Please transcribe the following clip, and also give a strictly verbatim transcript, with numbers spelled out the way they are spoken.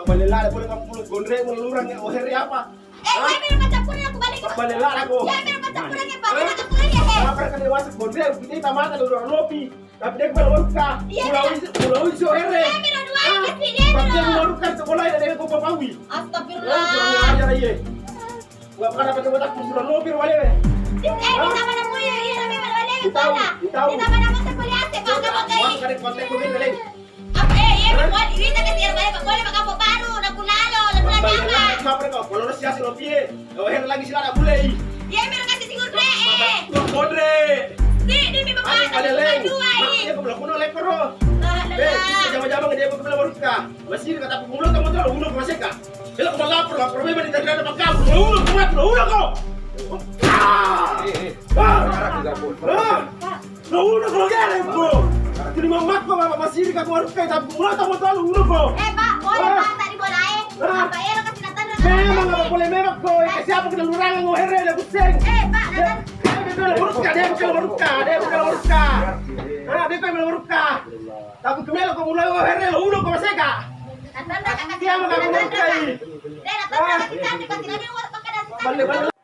Bale lala boleh mappulu gondreng lurang ya, oh, Herre apa? Eh, iya, melo pacappureng aku balik. Bale lala ko. Iya, melo pacappureng ya, Pak. Hah? Pacappureng ya, he. Apa kan dewasa gondreng, kita tamata dulu lopi. Tapi dia kepala warga. Iya, pulau iya. Isi, pulau isi, oh, Herre. Iya, melo dua, ah, kasih dia, melo. Tapi dia warga sekolah ya, dia kok papawi. Astagfirullah. Oh, kurang ajar, iya. Gua pada pakai botak, sudah lopi, bale, be. Eh, kita mana punya, iya, tapi bale, bale, kita, kita. Kita mana masa kuliah, sih, bangga, bangga, ini. Gua kada kontak, gua bale. Apa, eh, iya, Pak, boleh, ini tak kasih air banyak, Pak. Boleh, Pak, apa baru, nak kunalo, nak kunalo. Bale, apa? Bale, kenapa kau? Kalau lu siasat lo piye? Kau heran lagi sih, anak bule. Iya, biar kasih singur, Bre, eh. Kau kodre. Di, di, di, Bapak, ada lagi dua, ini. Makanya kau bilang, kuno lekor, lo. Ah, be, lah. Jama-jama dia, aku bilang, baru kah? Masih kata aku, mulut kamu tuh, udah masih kah? Kalau kau lapor, lapor memang di tengah tempat kamu. Udah, udah, udah, udah, kau. Ah! Eh, eh. Ah! Ah! Lo uno ko gere ko. Tuli mamakko mama masiri ka ko arukke, tapi mula tamo talu uno ko. Eh, Pak, boleh, ah, Pak, tadi bola, eh. Ah. Apa, eh, lo kasih natan, memang apa boleh memang ko. Eh, siapa kena lurang ngo Herre le buseng. Eh, Pak, natan. Eh, dia bukan urut ka, dia bukan urut ka, dia bukan urut ka. Ah, dia bukan urut ka. Tapi kemelo ko mulai ngo Herre lo uno ko maseka. Natan, natan, natan. Siapa ka ko urut ka? Eh, natan, natan, natan, natan, natan, natan. Balik, balik.